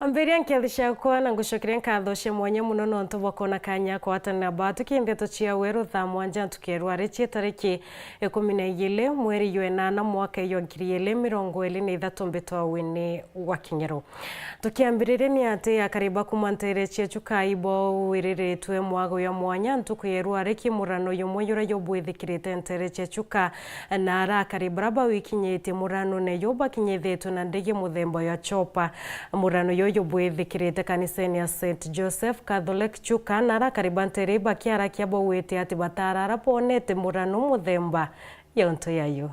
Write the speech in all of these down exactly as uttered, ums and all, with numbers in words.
Mbiria nkethi ciakwa na ngucokeria nkatho cia mwanya mono nontu bwa kwona kanya kwatanira batu kindeto cia weru thaa mwanja ntuku ya rwari cia tariki ikumi na igiri mweri jwa enana mwaka jwa ngiri igiri mirongo iri na ithatu mbitwa wini wa Kinyeru. Tukiambiriria ni ati akari ba kuma ntere cia Chuka ibo wiriritwe mwago ya mwanya ntuku ya rwari ki murano jumwe juria jubwithikirite ntere cia Chuka na ara akari bara bawikinyitie muranone ju bakinyithitwe na ndege muthemba ya chopper. Murano juju bwithikirite kanisene ya Saint Joseph Catholic Chuka, na arakari ba ntere bakiarakia bauite ati batarara bonete murano muthemba ya untu yayo.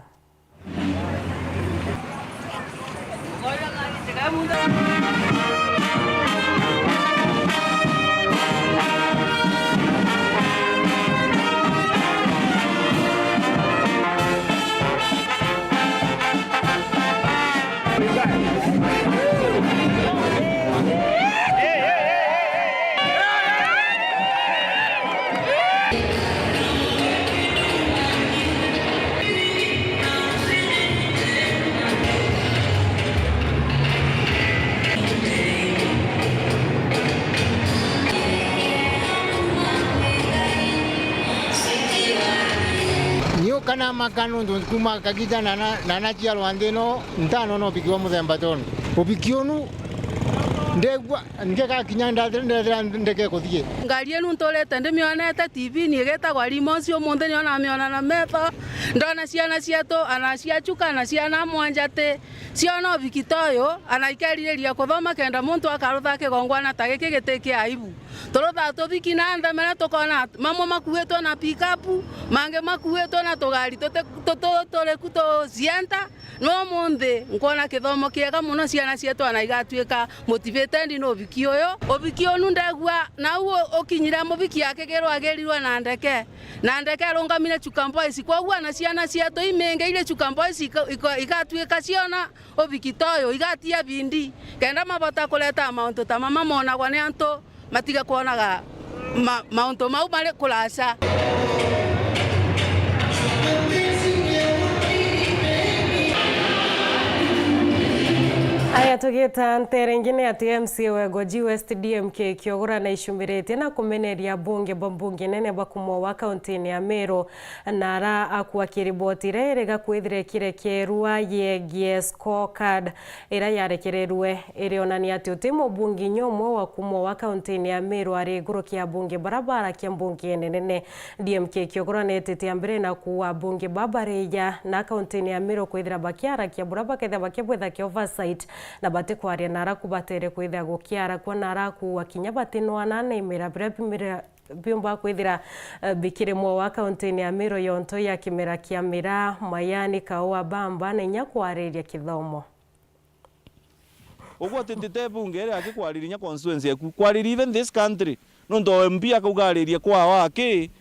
Niu kana maka nuntu kuma kagita na na- na naciarwa nthi ino, ntanona ubiki bwa muthemba tonu. Ubiki unu ndegua ngegakinya ndathira ndethira ndeke kuthie. Ngari inu nturite ndimionete T V-ini igitagwa Rimosi, umunthi nio namiona na metho. Ndona ciana cietu, ana cia Chuka na ciana mwanjati, ciona ubiki ta uyu, ana ikeririria kuthoma kenda muntu akarutha kigongwana ta giki giti kia aibu. Turuthaa tubiki na nthemere tukona mamwe makuitwe na pikapu, mangi makuitwe na tugari tuti- tutu- turiku tucienta. No umunthi nkwona kithomo kiega mono, ciana cietu ana igatuika motivated ni ubiki uyu. Ubiki unu ndegua nau u- ukinyire mubiki akigirwa agirirwe na ndeke, na ndeke arungamire Chuka Boys. Kwoguo ana ciana cietu imingi iri Chuka Boys ika- ika- igatuika ciona ubiki ta uyu, igatia bindi, kenda mabota kureta mauntu ta mama monagwa ni antu matige kwonaga ma- mauntu mau mari kuraca. Aya, tugita ntere ingi ni ati M C A wa Igoji West D M K Kiogora naicumiritie na kumeneria bunge bwa mbunge nene bwa kumwa wa kaunti-ini ya Meru, na ara akua kiriboti iria iriga kwithira ikirekerua yegie scorecard iria yarekererue irionania ati uti mubunge inya umwe wa kumwa wa kaunti-ini ya Meru ari iguru kia abunge bara barakia mbunge nene. D M K Kiogora netite mbere na kuuga abunge ba bariya na kaunti-ini ya Meru kwithira bakiarakia bura bakethira bakibwitha ki oversight na batikwaria na ara kubatere kwithira gukiara kwa na ara kuuga kinya batinwana na imera biria bimera biumba kwithira, eh, bikiri mwa wa kaunti-ini ya Meru yonto ya kimera kia miraa, majani, kaua, bamba na inya kwariria kithomo. Uguo ati ntite bunge iria aki kwariria inya constituency eku, kwariria even this country, nontu o M P akauga aririe kwao aki,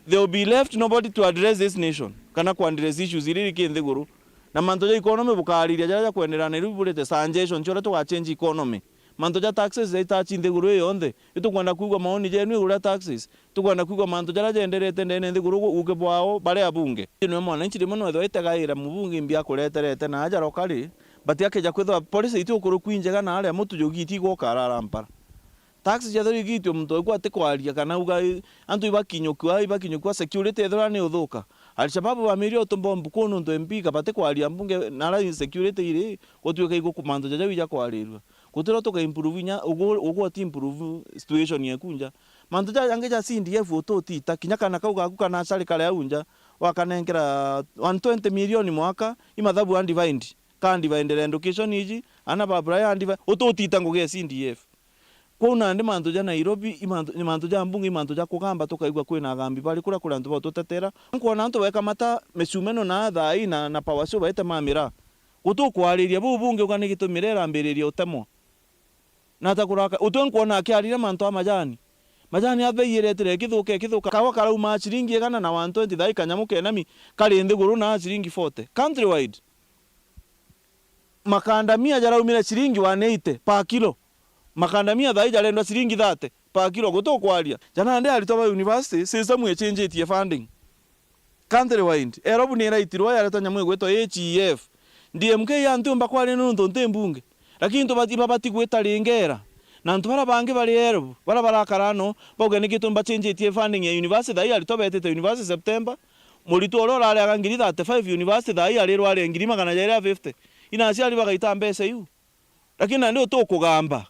they will be left nobody to address this nation, kana ku address issues iria iri ki nthiguru. Na mantu ja economy bukariria jaria jakwenderana, riu burite suggestion cia uria tugachange economy. Mantu ja taxes jaitachi nthiguru ii yonthe, itukwenda kwigua maoni jenu iguru ria taxes. Tukwenda kwigua mantu jaria jenderete ndene nthiguru gu-, guke bwao bari abunge. Nwe mwananchi rimwe no ethwa itegaira mubunge imbi akureterete na aja rokari, but akeja kwithwa policy itu ukuru kwinjega na aria mutu jugiti igwoka arara mpara. Tax ciathirwa igitio muntu oku atikwaria kana uga, i-, antu ibakinyukua, ibakinyukua, security ethirwa ni uthuka. Al-Shabaab bamiria utumba mbuku nuntu M P kabati kwaria mbunge nara insecurity iri, gutuika iguku mantu jaja wija kwarirua. Gutiro tuka improve inya, ugu, ugu uti improve situation yeku nja. Mantu jaja jangi ja C D F ututita, kinya kana kau gaku kana acari kari au nja, wakanenkera one twenty million mwaka, i mathabu undefined. Ka undefined education iji, ana ba Brian undefined, ututita ngugi ya C D F. Kwou nandi mantu ja Nairobi, i mantu, ni mantu ja mbunge, i mantu ja kugamba, tukaigua kwina agambi bari kuria, kuri antu baututetera. Nkwona antu bekamata micumeno na thaa ii na, na power show baite mamira. Gutukwariria buu bungi uga ni gitumi ria irambiriria utemwa. Na ata kuraka, utwe nkwona akiarire mantu a majani. Majani a bei iretire ikithuka, ikithuka. Kawa karauma ciringi igana na one twenty, thaa ii kanyamu kenami kari nthiguru na ciringi forty. Countrywide. Makandamia jaraumire ciringi one eighty per kilo. Makandamia thaa ii jarendwa ciringi thirty per kilo, gutukwaria. Jana ndi aritwa ba university, system ichenjetie funding. Countrywide, Nairobi ni iraitirwe yaretwa nyamu igwitwa H E F. D M K ya ntiumba kwaria nuntu nti mbunge. Lakini tubati, babati gwita ringera. Na antu bara bangi bari eru, bara barakara no, bauge niki tumba change funding ya university, thaa ii aritwa betite university September, muritwa uria urariaga ngiri thirty-five university, thaa ii arirwa aria ngiri magana jairi a fifty. Ina aciari bagaita mbeca iu. Lakini nandi utukugamba.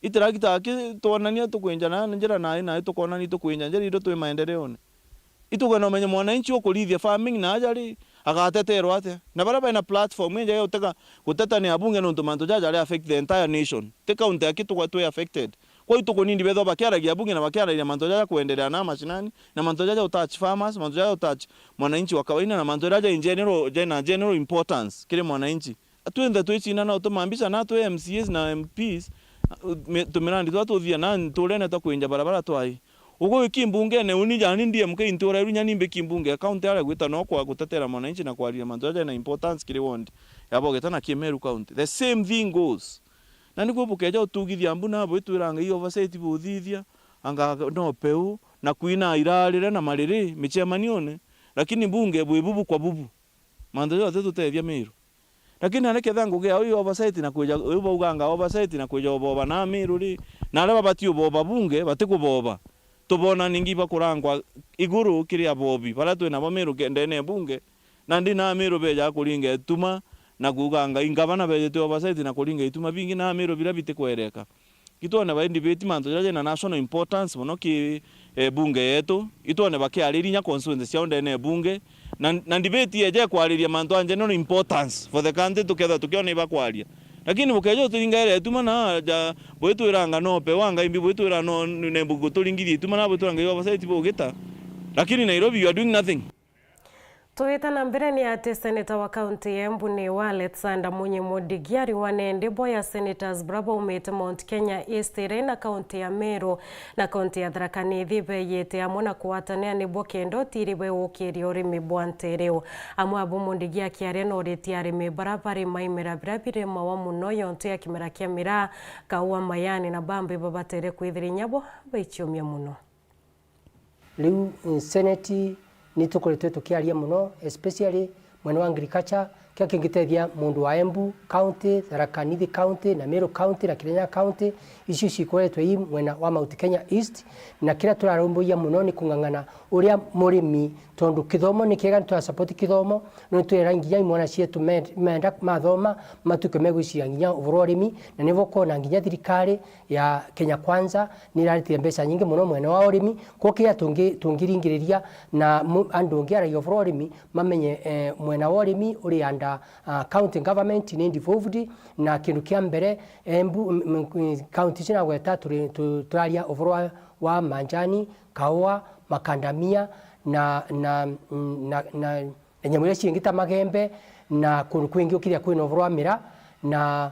Itirakita aki twonania tukwinja na njira nai, nai tukonania tukwinja njira indo twi maendeleone. Itukwenda umenye mwananchi ukurithia farming na aja ri, agateterwa atia? Na baria bena platform injega ya utega, guteta ni abunge nontu mantu jaja ari affect the entire nation. Ti county aki tugwa twi affected. Kwa itukunindi bethwa bakiaragia abunge na bakiaragia mantu jaja kuendelea na mashinani, na mantu jaja utouch farmers, mantu jaja utouch mwananchi wa kawaida, na mantu jaja in general, jena general importance kiri mwananchi. Twinthe twicindana utuma mbica na twi M C As na M Ps, mi-, tumirandi twa tuthia na nturene twa kwinja barabara twai. Ugu wiki mbungene uni jani ndi M K ntura iru nyani mbiki mbunge ya county aria gwita no kwa gutetera mwananchi na kwariria mantu jaja na importance kiri ward ya Bogeta na Kimeru County. The same thing goes. Na niguo bukeja utugithia mbu na bwitwiranga i oversight buthithia, anga no peu, na kwina irarire na mariri michemanione, lakini bunge bwi bubu kwa bubu. Mantu jonthe tutethia Miru. Lakini nari ketha ngugi yao i oversight na kwija, iu bauganga oversight na kwija uboba na Miru ri, na aria babati uboba bunge, batikuboba. Tubona ningi bakurangwa iguru kiri abobi, baria twi nabo Miru ke-, ndene ya bunge, na ndi na Miru beja kuringa ituma, na kuuganga ingavana bejete oversight na kuringa ituma bingi na Miru biria bitikwereka. Itwone ba debate mantu jaria jena national importance mono ki, eh, bunge yetu. Itwone bakiariria inya constituency ciao ndene ya bunge. Na, na debate yeje kwariria mantu a general importance for the country, tukethwa tukiona ibakwaria. Lakini bukeja uturingaire ituma na ja, bwitwiranga no pe wanga imbi, bwitwira no ne bunge turingithie ituma na bwitwiranga i oversight bugita. Lakini Nairobi, you are doing nothing. Tugita na mbere ni ati seneta wa kaunti ya Embu ni wa Alexander Munyi Mudigi ariwa nendi bo ya senators bura baumite Mount Kenya East iri na kaunti ya Meru na kaunti ya Tharaka Nithi beyite amwe na kuatania nibo kenda utiri beukiria urimi bwa nteriu. Amwe abo Mudigi akiaria noritie arimi bara bari maimera bira birimawa muno yontu ya kimera kia miraa, kaua, mayani na bambi babatere kwithira inya bo baichiumia muno. Riu, eh, Senate ni tukoretwe tukiaria muno, especially mwena wa agriculture, kia kingitethia mundu wa Embu County, Tharaka Nithi County, na Meru County, na Kirinyaga County, icio cikoretwe i mwena wa Mount Kenya East, na kiria turarumburia muno ni kung'ang'ana uria murimi, tondu kithomo ni kiega, ni tura support kithomo, no nitwira nginya imwana cietu me-, menda mathoma, matuke megwiciria nginya uvoro wa urimi, na nibo kona nginya thirikari ya Kenya Kwanza ni iraritire mbeca nyingi muno mwena wa urimi. Kwou kiria tungi-, tungiringiriria na mu-, andu angi aragia uvoro wa urimi mamenye, eh, mwena wa urimi uri under, ah, county government ni devolved, na kindu kia mbere, eh, mbu-, m-, m-, county ici nagweta turi-, tu-, turaria uvoro wa, wa manjani, kaua, makandamia na, na, na, na na nyamu iria cingi ta magembe na kundu kwingi ukiria kwina uvoro wa mira na,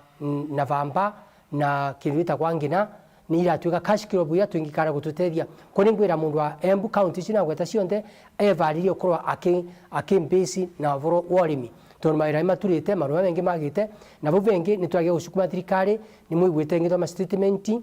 na vamba na kindu gitagwa ngina, ni iratuika cash crop iria twingikara gututethia. Kuu ni ngwira mundu wa Embu county ici nagweta cionthe, evaririe gukorwa aki-, aki embrace na uvoro wa urimi. Tondu mawira ni maturite, maundu maria mengi magite, na vau vengi ni twagia gucukuma thirikari, ni mwiguite ngithoma statement,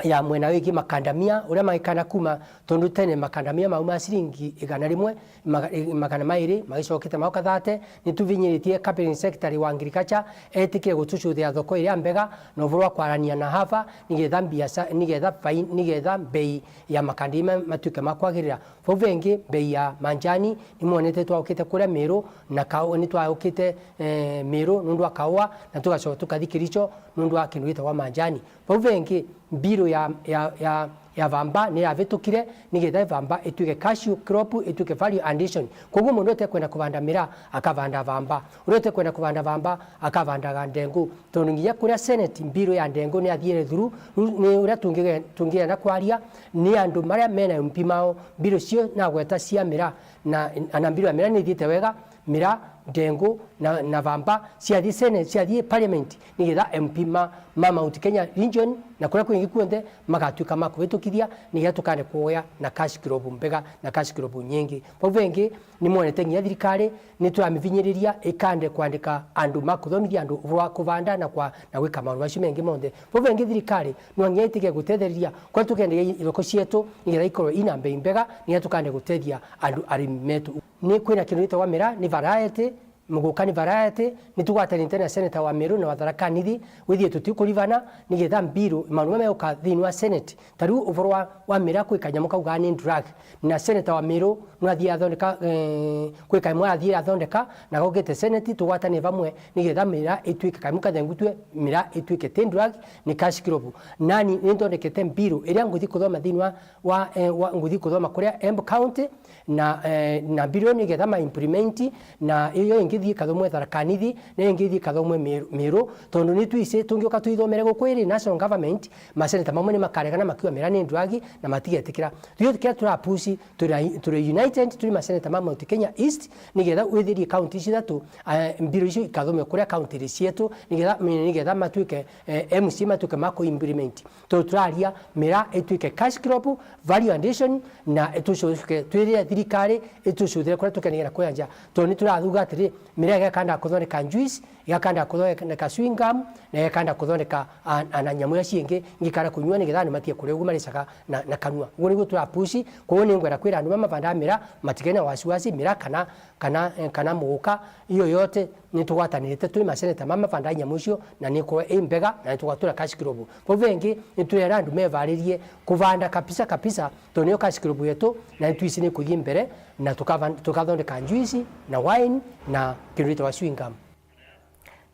ya mwena wigi makandamia uria magikana kuma, tondu tene makandamia mau ma ciringi igana rimwe, maga-, i-, magana mairi magicokete mauka thate. Ni tuvinyiritie cabinet secretary wa agriculture etikire gutucuthira thoko iria mbega na uvoro wa kwarania na hava, nigetha mbiaca-, nigetha fai-, nigetha mbei ya makandamia ma-, matuike ma kwagirira. Vau vengi, mbei ya manjani ni mwonete twaukite kuria Miru na kau-, ni twaukite, eh, Miru nundu wa kaua, na tugacoka tukathi Kericho nundu wa kindu gitagwa manjani. Vau vengi, mbiru ya, ya, ya, ya vamba ni yavitukire, nigetha vamba ituike cashew crop, ituike value addition. Koguo mundu utekwenda kuvanda miraa, akavanda vamba. Uria utekwenda kuvanda vamba, akavandaga ndengu. Tondu nginya kuria Senate, mbiru ya ndengu ni yathiire through, ru-, ni uria tungige-, tungienda kwaria, ni andu maria mena M P mao, mbiru cio nagweta cia miraa, na, na mbiru ya miraa ni ithiite wega, miraa, ndengu na, na vamba ciathii Senate, ciathii Parliament, nigetha M P ma, ma Mount Kenya region na kuria kwingi kuonthe magatuika ma kuvitukithia, nigetha tukande kuoya na cash crop mbega na cash crop nyingi. Vau vengi, ni mwonete nginya thirikari ni turamivinyiriria ikande kwandika andu ma kuthomithia andu uvoro wa kuvanda na kwa, na gwika maundu macio mengi monthe. Vau vengi thirikari no nginya itige gutethereria kuria tukenderia ithoko cietu, nigetha ikorwe ina mbei mbega, nigetha tukande gutethia andu arimi metu. Ni kwina kindu gitagwa miraa, ni variety, Mugukani Variety, ni tugwatanite na Senator wa Meru na wa Tharaka Nithi, withie tutikurivana, nigetha mbiru, maundu mama meuka thiini wa Senate. Ta riu uvoro wa, wa miraa kwi kanyamu kaugaa ni drug. Na Senator wa Meru nwathii athondeka, eh, kwi kaimwe athii athondeka, na gaukite Senate, tugwatane vamwe, nigetha miraa ituike kaimu kathengutue, miraa ituike ti drug, ni cash crop. Nani ni nthondekete mbiru iria nguthi kuthoma thiini wa, wa, eh, wa, nguthi kuthoma kuria Embu County, na, eh, na mbiru iyo nigetha ma implement, na iyo ingi thii ikathomwe Tharaka Nithi, na iyo ingi thii ikathomwe Meru, Meru, tondu ni twisi tungiuka twithomere guku iri national government, maseneta mamwe ni makaregana makiuga miraa ni ndwagi na matigetikira. Tuyo kiria turapushi, turi, turi united, turi maseneta ma Mount Kenya East, nigetha withirie county ici ithatu, eh, mbiru icio ikathomwe kuria county iri cietu, nigetha, nigetha matuike, eh, M C matuike ma ku implement. Tondu turaria miraa ituike cash crop, value addition, na itucuke twirire thirikari itucuthire kuria tukenegera kuria nja. Tondu ni turathuga atiri, miraa igakanda kuthondeka juice, igakanda kuthondeka chewing gum, na igakanda kuthondeka, a, a, na nyamu iria ciingi ngikara kunyua nigetha andu matige kuria uguo maricaga na, na kanua. Uguo niguo turapushi, koguo ni ngwenda kwira andu mama vandaa miraa matigene wasiwasi, miraa kana kana, eh, kana muguka, iyo yote ni tugwatanirite turi maseneta mama vandaa nyamu icio, na ni ikorwa i mbega, na ni tugatura cash crop. Vau vengi, ni turera andu mevaririe kuvanda kabisa kabisa, tondu niyo cash crop yetu, na ni twisi ni kuthii mbere, na tukava-, tukathondeka juice, na wine, na kindu gitagwa chewing gum.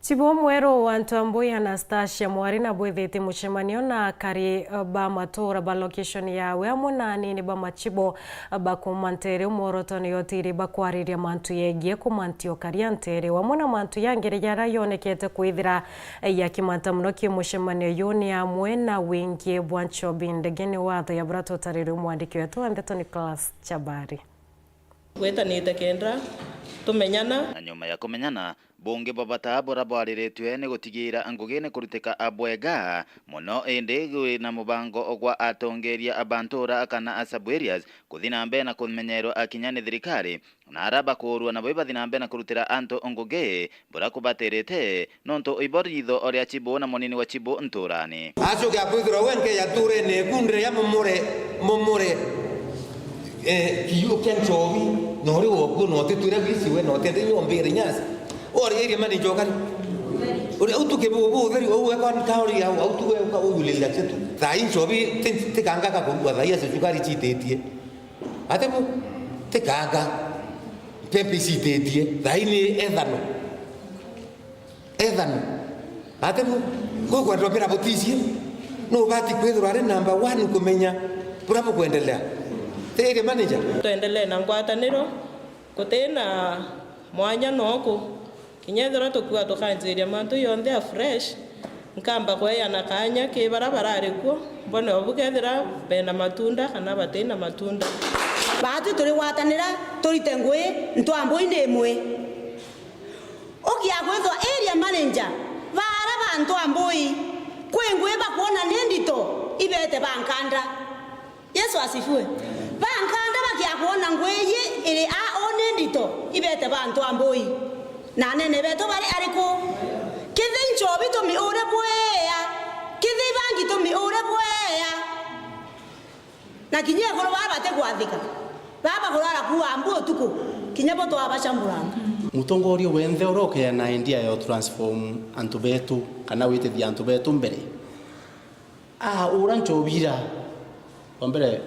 Chibu mweru wa Ntwambui Anastasia Mwari nabwithitie mucemanio na akari, eh, ba matura ba location yawe amwe na anini ba machibu, eh, ba kuma ntere umworotone yotiri bakwariria mantu yegie kumantia ukaria ntere, amwe na mantu yangiri jaria yonekete kwithira, eh, yakimanta muno ki mucemanio yu ni amwe na wingi bwa nchobi ndegene watho ya bura tutariri mwandiki wetu wa ndeto Nicholas Chabari. Gwetanite kenda tumenyana. Na nyuma ya kumenyana, bungi bwa bata buria bwariritue ni gutigira ngugi ni kurutika bwega mono, indi gwina mubango gwa atongeria ba ntura kana a sub areas kuthi na mbere na kumenyerwa kinya ni thirikari, na aria bakuurua nabo ibathi na mbere na kurutira antu ngugi buria kubatirite, nontu ibo ritho ria chibu na munini wa chibu nturani. Acoke akwithirwa we nkeja nturene eku ndiria mumure, mumure, eh, kiu kia nchobi, na uri wokuo na utitwire bisi we na utende nyomba iri nyasi. Ori iri mani njokari. Uri au tu kibubu utheri au we kwa ntauri au, au tu we uka uyulilira kitu. Thaa hii nchobi ti, ti kanga ka kurua, thaa hii acio cukari cititie. Ati bu? Ti kanga. Mpempe icititie. Thaa hii ni ethano. Ethano. Ati bu? Kwi kwendwa mbira buticie. No ubati kwithirwa ari number one kumenya buria bukwendelea. Ti area manager? Twendelee na ngwataniro, guti na mwanya nooku. Kinya ethirwa tukuuga tukanjiria mantu jonthe afresh, nkamba kweana kaanya ki baria barari kuo, mbone o bukethira bena matunda kana batina matunda. Baatwi turi gwatanira turite ngui, Ntwambui ni imwe. Ukia kwithwa area manager, baara ba Ntwambui, kwi ngui bakwona ni ndito, ibete ba nkanda. Yesu asifiwe. Ba nkanda bakia kwona ngui iji iri a o ni ndito, ibete ba Ntwambui. Na anene betu bari ariku? Kithi nchobi tumiure bwea, kithi bangi tumiure bwea. Na kinya ekuru baa batigwathika, baa bakurara kuua mbu utuku, kinya bo twabacamburanga. Mutongoria wenthe uria ukeana idea ya transform antu betu, kana witithia antu betu mbere, ah, ura nchobi ira. Wa mbere,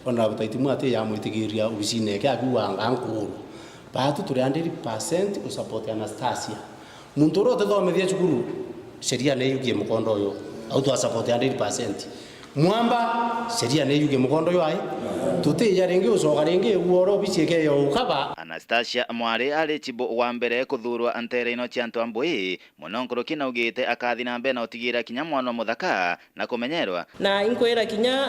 Honorable Taitimu ati yamwitigiria obisine yake akiuga, "Anga nkuurwa." Baatu turi hundred percent u support Anastasia. Muntu uria utithomithia cukuru, sheria ni yukie mukondo uyu. Au twa support hundred percent. Mwamba, sheria ni yukie mukondo uyu ai. Tutija ringi ucoka ringi uoro obisi ikeyo ukaba. Anastasia Mwari ari chibu wa mbere kuthuurwa nteere ino cia Ntwambui, Muno nkuruki naugite akathi na mbere na utigira kinya mwana wa muthaka na kumenyerwa. Na inkwira kinya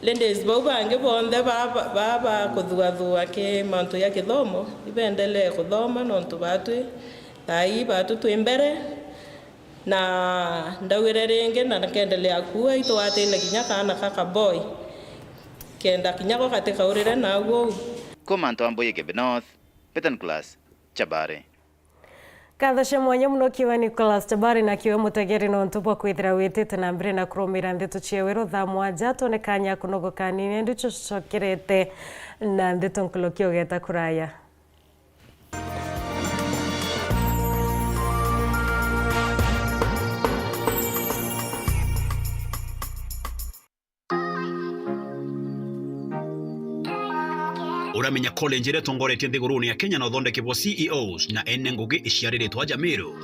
ladies bau bangi bonthe baa, baa, baa bakuthugathua ki mantu ya kithomo, ibendelee kuthoma nontu baatwi thaa ii baatwi twi mbere, na ndaugire ringi na nkendelea kuuga itugwatire kinya kaana ka kaboy, kenda kinya ko gatikaurire nau uu. Kuma Ntwambui Igembe North, Peter Nicholas, Chabari. Nkatho cia mwanya muno kiwe Nicholas Chabari na kiwe mutegeri nontu bwa kwithira witite na mbere na kurumira ndeto ciewe ruthaa mwanja. Twone kanya kunogoka nini ndu tucokerete na ndeto nkuruki ugeta kuraya. Uramenya college iria itongoretie nthigurune ya Kenya na uthondeki bwa C E Os na ene ngugi iciariritwe aja Meru?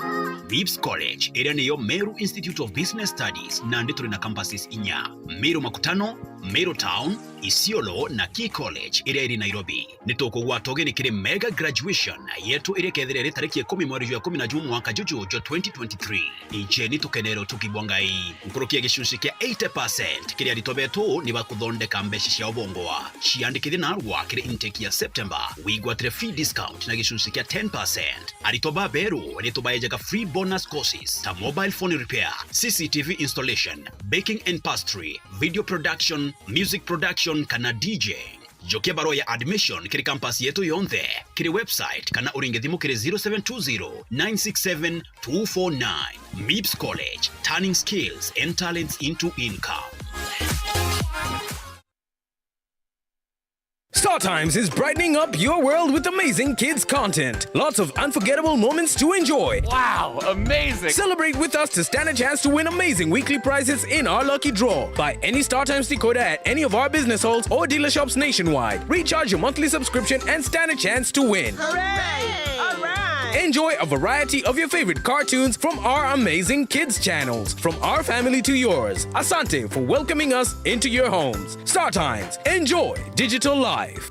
MIPS College, iria niyo Meru Institute of Business Studies, nandi turi na campuses inya: Meru Makutano, Meru Town, Isiolo na Key College iria iri Nairobi. Ni tukugwata ugeni kiri mega graduation yetu iria ikethira iri tariki ikumi mweri jwa ikumi na jumu mwaka juju jwa twenty twenty-three. Ijeni tukenere utugi bwa Ngai. Nkuruki ya gicunci kia eighty percent kiri aritwa betu ni bakuthondeka mbeca cia ubongwa. Ciandikithie narua kiri intake ya September, wigwatire fee discount na gicunci kia ten percent. Aritwa baberu ni tubaejaga free bonus courses ta mobile phone repair, C C T V installation, baking and pastry, video production, music production kana D J. Jokia barua ya admission kiri campus yetu yonthe, kiri website kana uringe thimu kiri zero seven two zero, nine six seven, two four nine. MIPS College, turning skills and talents into income. StarTimes is brightening up your world with amazing kids content. Lots of unforgettable moments to enjoy. Wow, amazing! Celebrate with us to stand a chance to win amazing weekly prizes in our lucky draw. Buy any StarTimes decoder at any of our business halls or dealershops nationwide. Recharge your monthly subscription and stand a chance to win. Hooray! All right! Enjoy a variety of your favorite cartoons from our amazing kids channels. From our family to yours, asante for welcoming us into your homes. StarTimes. Enjoy digital life.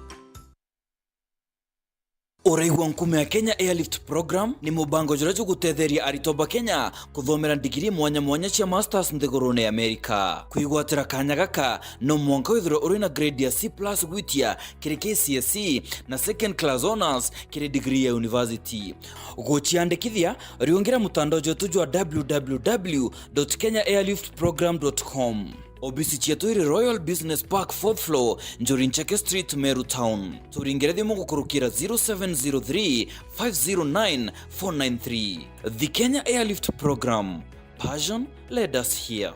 Uraigua Nkuma ya Kenya Airlift Program ni mubango juria jugutetheria aritwa ba Kenya kuthomera ndigiri mwanya mwanya cia masters nthigurune ya Amerika. Kwigwatira kanya gaka, no mwanka withirwe uri na grade ya C plus gwitia kiri K C S E na second class honours kiri degree ya university. Guciandikithia, riungira mutandao jwetu jwa w w w dot kenya airlift program dot com. Obisi cietu iri Royal Business Park, fourth floor, Njuri Ncheke Street, Meru Town. Turingire thimu gukurukira zero seven zero three, five zero nine, four nine three. The Kenya Airlift Program. Passion led us here.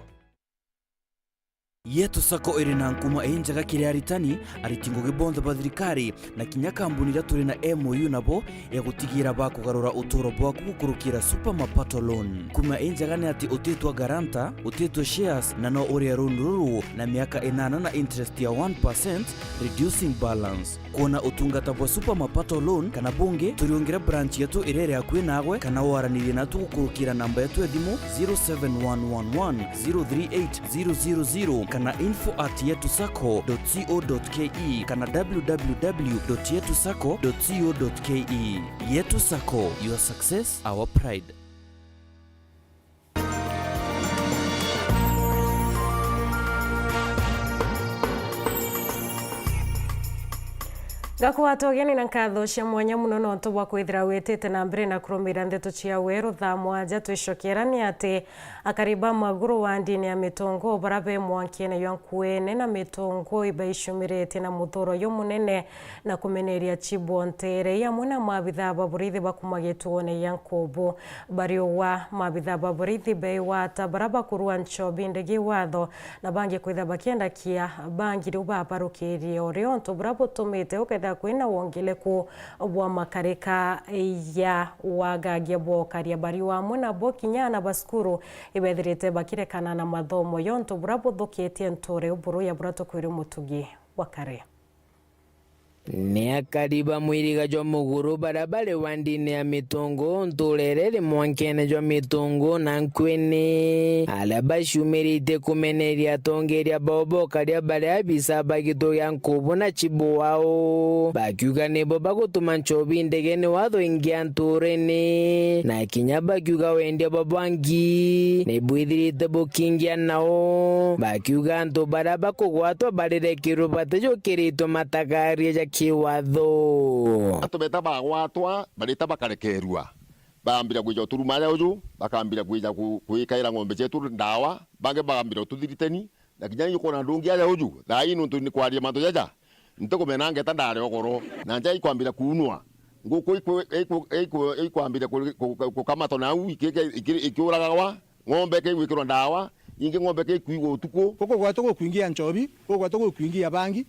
Yetu Sacco iri na nkuma injega kiri aritani, ariti ngugi bonthe ba thirikari, na kinya kambuni iria turi na M O U nabo ya gutigira bakugarura uturo bwaku gukurukira Super Mapato Loan. Nkuma injega ni ati utitwa guarantor, utitwa shares, na no urie loan ruru na miaka inana na interest ya one percent, reducing balance. Kwona utungata bwa Super Mapato Loan kana bungi, turiungire branch yetu iria iri akui naagwe, kana waranirie natu gukurukira namba yetu ya thimu zero seven one one one zero three eight zero zero zero kana info at yetu sacco dot co dot ke kana w w w dot yetu sacco dot co dot ke. Yetu Sacco, your success, our pride. Ngakwata ugeni na nkatho cia mwanya muno nontu bwa kwithira witite na mbere na kurumira ndeto cia weru thaa mwanja. Twicokera ni ati akari ba Maguru wa ndini ya Mitungu bara be mwankene jwa Nkuene na Mitungu ibaicumiritie na muthuro jumunene na kumeneria Chibu Ntere, i amwe na maabithaa ba borithi ba kuma gituone gia Nkubu. Bariugwa, maabithaa ba borithi beigwata bara bakurua nchobi ndigi watho, na bangi kwithira bakienda kia bangi riu babarukirie urio untu buria butumite ukethira kwina wongeleku bwa makarika ya wagagia bwa ukaria bariugwa amwe nabo kinya aana ba cukuru ibethirite bakirekana na mathomo ya untu buria buthukitie nture uburu ya buria tukwiri mutugi wa kare. Ni akari ba mwiriga jwa Muguru baria bari wandine ya Mitungu, ntura iria iri mwankene jwa Mitungu na Nkuene, aria baciumiritie kumeneria atongeria bao ba ukaria baria abisa ba gitu gia Nkubu na Chibu wao, bakiuga nibo bagutuma nchobi ndegene watho ingia nturene, na kinya bakiuga wendia bwa bwangi ni bwithirite bukingia nao, bakiuga antu baria bakugwatwa barirekerwe batijukiritwe matagaria ja kiwatho. Antu beta bagwatwa barita bakarekerua, baambira kwija uturuma aja uju, bakambira kwija ku-, kwikaira ng'ombe cietu ndawa, bangi bakambira ututhiriteni, na kinya inyukona ndungi aja uju, thaa ii nuntu ni kwaria mantu jaja, ntikumena ngeta ndaria ugoro, na nja ikwambira kuunwa, nguku iku-, iku-, iku-, ikwambira ku-, ku-, ku-, kukamatwa nau iki-, iki-, iki-, ikiuragagwa, ng'ombe ikaigwikirwa ndawa, ingi ng'ombe ikaikuigwa utuku. Guku gwetu gukwingi ya nchobi, guku gwetu gukwingi ya bangi,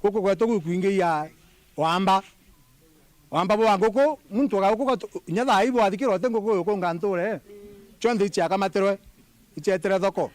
guku gwetu gukwingi ya wamba. Wamba bwa nguku, muntu aga guku gatu-, inya thaa ii bwathikirwa uti nguku yukunga nture, cionthe iciakamatirwe, icietire thoko.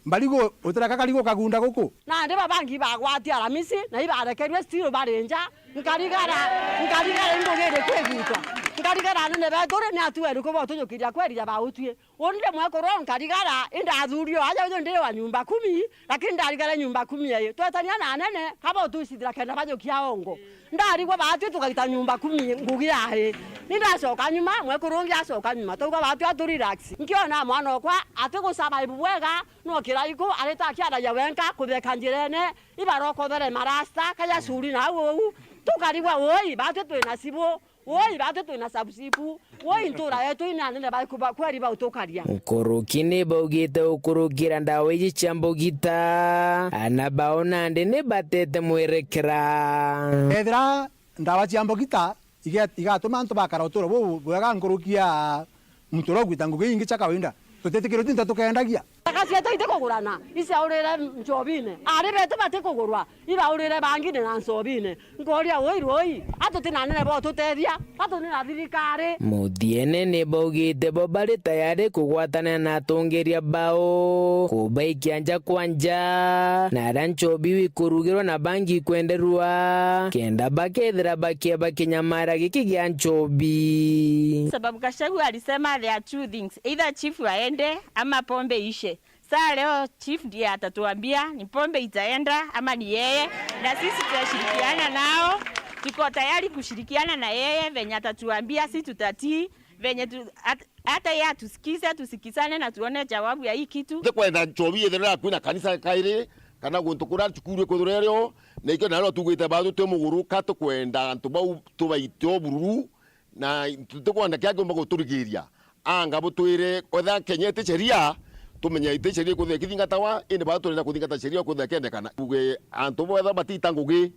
Mbarigu, utireka karigu ukagunda guku? Na Ndi babangi bagwatia Aramisi, na ibarekerue still bari nja. Nkarigara, nkarigara, ni ngugi iriku igitwa? Nkarigara anene betu ri, ni atua iriku botujukiria kweri ja bautwi? Uni ndi mwekuru nkarigara, indathurio aja uju ndi wa nyumba kumi, lakini ndarigara nyumba kumi ei. Twetania na anene, kaba utucithira kenda bajukia ongo. Ndarigwa baatwi tugaita nyumba kumi ngugi ai. Ni ndacoka nyuma, mwekuru ungi acoka nyuma. Twauga baatwi atu relax. Nkiona mwana okwa ati gusurvive bwega, no kiraiku, arita akiaragia wenka, kutheka njirene, ibarokothere marasta, kaja curi na au uu. Tukarigwa, woi, baatwi twina cibu. Woi, baatwi twina subsipu. Woi, ntura yetu ina anene baiku ba, kweri bautukaria. Nkuruki ni baugite gukurukira ndawa iji cia mbugita, ana bao nandi ni batete mwerekera. Ethira ndawa cia mbugita ige-, igatuma antu bakara uturo bubwega nkuruki ya muntu uria ugwita ngugi ingi cia kawaida, tutitikirwe twinthe tukendagia. Thaka cietu itikugurana, iciaurire ncobine. Ari betu batikugurwa, ibaurire bangine na ncobine. Nkoria, woi, rwoi, atuti na anene botutethia, atuti na thirikari. Muthiene ni baugite bo bari tayari kugwatanira na atongeria bao, kubaikia nja kwa nja, na aria nchobi wikurugirwa na bangi ikwenderua, kenda bakethira bakia bakinyamara giki gia nchobi. Sababu Gachagua alisema there are two things, either chief aende ama pombe ishe. Saa leo chief ndiye atatuambia ni pombe itaenda ama ni yeye, na sisi tutashirikiana nao. Tuko tayari kushirikiana na yeye venye atatuambia, si tutatii, venye tu, at, hata yeye atusikize, tusikizane na tuone jawabu ya hii kitu. Tikwenda nchobi ithirira kwina kanisa kairi, kana guntu kuria cukuru ikwithirwa irio, na ikio nario tugwite batu twi muguru, ka tukwenda antu bau tubaite o bururu, na tutikwenda kia kiumba guturigiria. Anga butwire, kwethira Kenya iti sheria, tumenye iti sheria ikwithirwa ikithingatawa, indi baa turenda kuthingata sheria kwithirwa ikendekana. Tuge antu bwethirwa batita ngugi,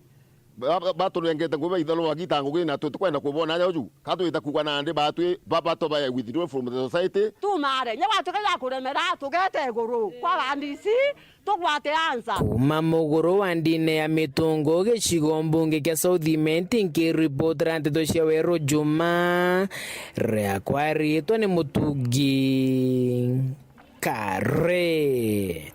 ba-, ba-, baturengete ngugi baithirwa bagita ngugi, na tutikwenda kubona aja uju. Ka twita kuuga nandi batwi, ba-, bato ba withdraw from the society. Tumare, nya gwatuka ya kuremera, tugete iguru kwa bandisi. Tugwate ansa. Kuuma muguru wa ndine ya Mitungu, gicigo mbunge kia South Imenti, nkiripotera nteto cia Weru Juma, riakwa riitwa ni Mutugi Kare.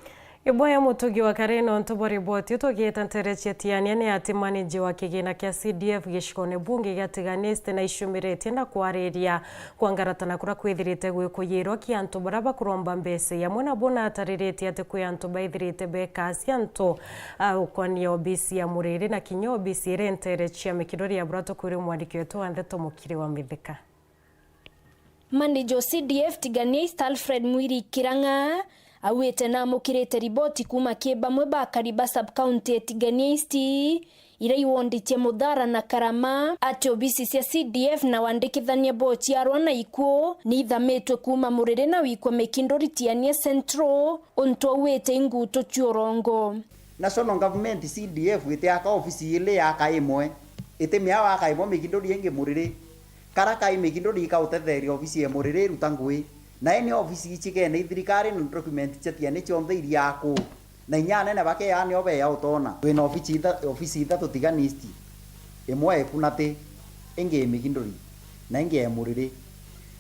Iboya Mutugi wa Kare nontu bwa riboti. Tugiita ntere cia Tiania, ni ati manager wa kigina kia C D F gicigone bunge gia Tigania East naicumiritie na kwariria kwangaratana kuria kwithirite gwikuyirwa ki antu baria bakuromba mbeca, amwe nabo natariritie ati kwi antu baithirite bekaa cia antu, a, ukonia obisi ya Muriri na kinya obisi iria intere cia Mikindori ya buria tukwirwe mwandiki wetu wa ndeto Mukiri wa Mithika. Manager C D F Tigania East Alfred Mwiri Kirang'a auite namukirite riboti kuuma ki bamwe ba akari ba sub-county ya Tigania East iria iwondi cia Muthara na Karama, ati obisi cia C D F na wandikithania bwa uciarwa na ikuu ni ithamitwe kuuma Muriri na wikwa Mikindori Tiania Central, untu auite i ngutu cia urongo. National Government C D F itiaka ofisi ili, yaka imwe, itimia waka imwe Mikindori ingi Muriri. Kara kai Mikindori ikautetheria ofisi ya Muriri iruta ngui. Na ini ofisi icigene ithirikari na document cia Tiania cionthe iria akuu. Na inya anene bakeaa nio beea utona. Twina ofici itha-, ofici ithatu Tigania East. Imwe e Kunati, ingi e Mikindori, na ingi e Muriri.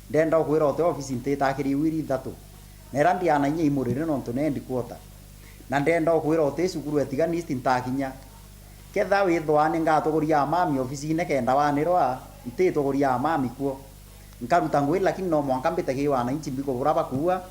Ndenda ukwira uti ofici ntitakiri iu iri ithatu. Na iria ndiana inya i Muriri nontu ni headquarter. Na ndenda ukwira uti cukuru e Tigania East ntakinya. Ketha withwa ni ngatuguria amami ofisine kenda wanirwa, ntituguria amami kuo. Nkaruta ngui, lakini no mwanka mbite ki wananchi mbikubura bakuua,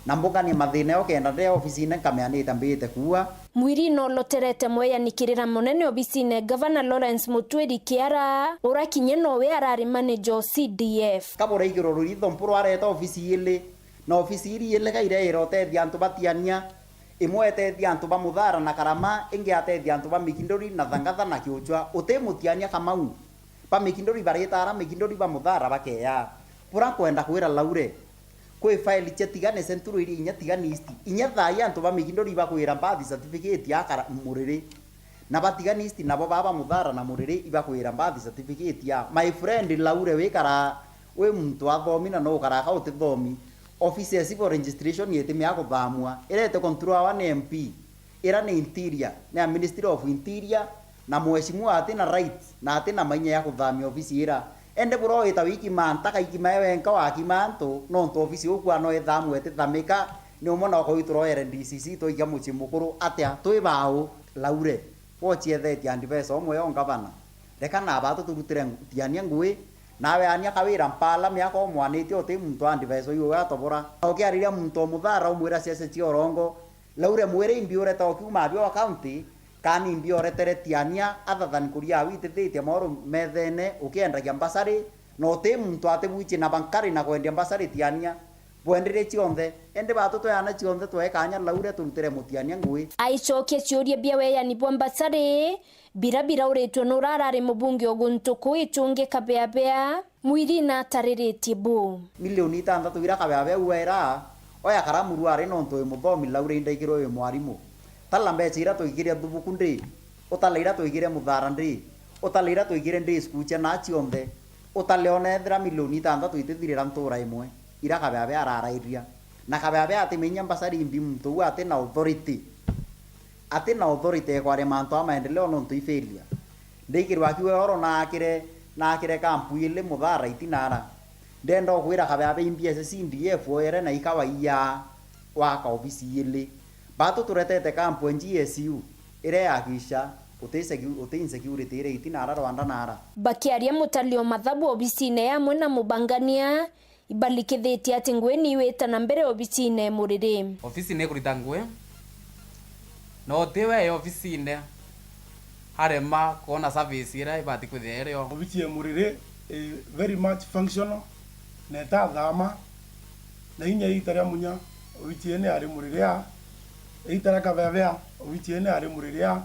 na mbunganie mathina yo kenda ndee ofisine nkamea nite mbite kuua. Mwiri noloterete mweyanikirira munene obisine Gavana Lawrence Mutwiri Kiara, ura kinya nowe arari manager o C D F. Kaburaigirwa ruritho mpuru areta ofisi ili, na ofisi iri ili kairera utethia antu ba Tiania, imwe etethia antu ba Muthara na Karama, ingi atethia antu ba Mikindori na Thangatha na Kiuchwa. Uti Mutiania Kamau. Ba Mikindori baritaara Mikindori, ba Muthara bakeya. Bura kwenda kwira Laure, kwi file cia Tigania Central iria inya Tigania East. Inya thaa ii antu ba Mikindori ibakwira birth certificate ya Kara-, Muriri. Na ba Tigania East nabo baa ba Muthara na Muriri ibakwira birth certificate ya. My friend Laure, wikara wi muntu athomi na no ukaraka utithomi. Office ya civil registration itimea kuthamua. Irete control awa ni M P. Ira ni interior, ni ya Ministry of Interior, na mheshimiwa ati na right na ati na mainya ya kuthamia ofisi ira. Ende bura wita wikima nta kaikima e wenka wakima antu, nontu ofisi ukwaa no ithamwe itithamika, Ni umwe na ukoitwa roere D C C, twaikia mucii mukuru atia? Twi bau? Laure, we uciethetie advisor umwe yo ngavana. Reka na batu turutire ngu-, Tiania ngui. Nawe ania kawira mpala miaka umwanitie, uti muntu advisor iwe atobora. Na ukiariria muntu o muthara, umwira ciacia cia urongo. Laure, mwire imbi ureta ukiuma abio wa county, kana imbi uretere Tiania athathani kuria awitithitie mauru methene ukiendagia mbasari, na uti muntu atibwichi na bankari na kwendia mbasari Tiania. Bwenderie cionthe, indi batu tweana cionthe twee kanya Laure turutire Mutiania ngui. Aicokia ciuria bia weani bwa mbasari, bira birauritwe nurarari mubunge o guntu kuu ichungi Kabeabea, Mwirina atariritie bu. Milioni itantatu ira Kabeabea uaira, oya karamu ruari nontu wi muthomi, Laure indaikirwe wi mwarimu. Tala mbeca ira twikiria thubuku ndi, utale ira twikire muthara ndi, utale ira twikire ndi skucha na cionthe, utale ona ethira milioni itantatu itithirira ntura imwe, ira Kabeabea ararairia. Na Kabeabea atimenya mbasari imbi muntu uu ati na authority. Ati na authority ya kwaria mantu a maendeleo nontu i failure. Ndikirwa akiwe oro naakire, naakire kampu ili muthara itinara. Ndenda ukwira Kabeabea imbi ese C D F oyere na ikawa iya waka obisi ili. Batu turetete kampu ya G S U, ire ya kisha, uti secu-, uti insecurity ire itinara Rwanda nara. Bakiaria mutali o mathabu obisine yamwe na mubangania, ibalikithitie ati ngui ni iwita na mbere obisine Muriri. Ofisi ni ikurita ngui, no ti we e ofisine arema kwona service iria ibati kwithia irio. Obici ya Muriri i very much functional, na itathama, na inya iita ria Munya, obici ii ni ari Muriri a, iita ria Kabeabea, obici ii ni ari Muriri a,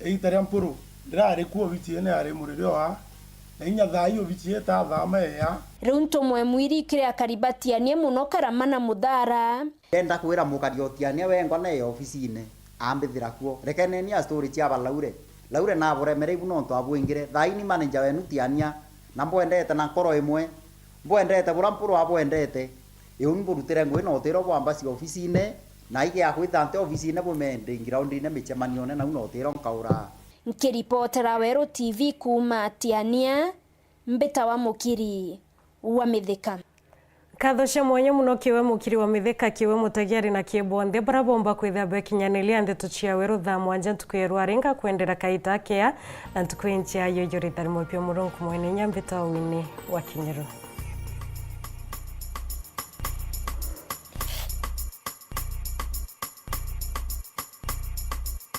iita ria Mpuru ndirari ku, obici ii ni ari Muriri o a, na inya thaa ii obici ii itathama ea. Riu ntumwe mwiri kiri akari ba Tiania muno Karama na Muthara. Ndenda kwira mukari o Tiania wengwa ne ofisine, ambithira kuo. Rekeneni a story cia ba Laure. Laure naburemere ibu nontu abwingire. Thaini manager wenu Tiania, na mbwendete na nkoro imwe. Mbwendete bura Mpuru abwendete. Iu mburutire ngui na utiro bwa mbasi ofisine, na ige akwita nte ofisine bumende groundine michemanio ne nau na utiro nkaura. Nkiripotera Weru T V kuuma Tiania, mbita wa mukiri wa Mithika. Nkatho cia mwanya muno kiwe mukiri wa Mithika, kiwe mutagiari na kii bonthe bara bomba kwithira bekinyaniria ndeto cia Weru thaa mwanja ntuku ya rwaringa kwendera kaita kea na ntuku inchia yo yo ritari mwe pia Murungu mwene inya mbita wini wa Kinyeru.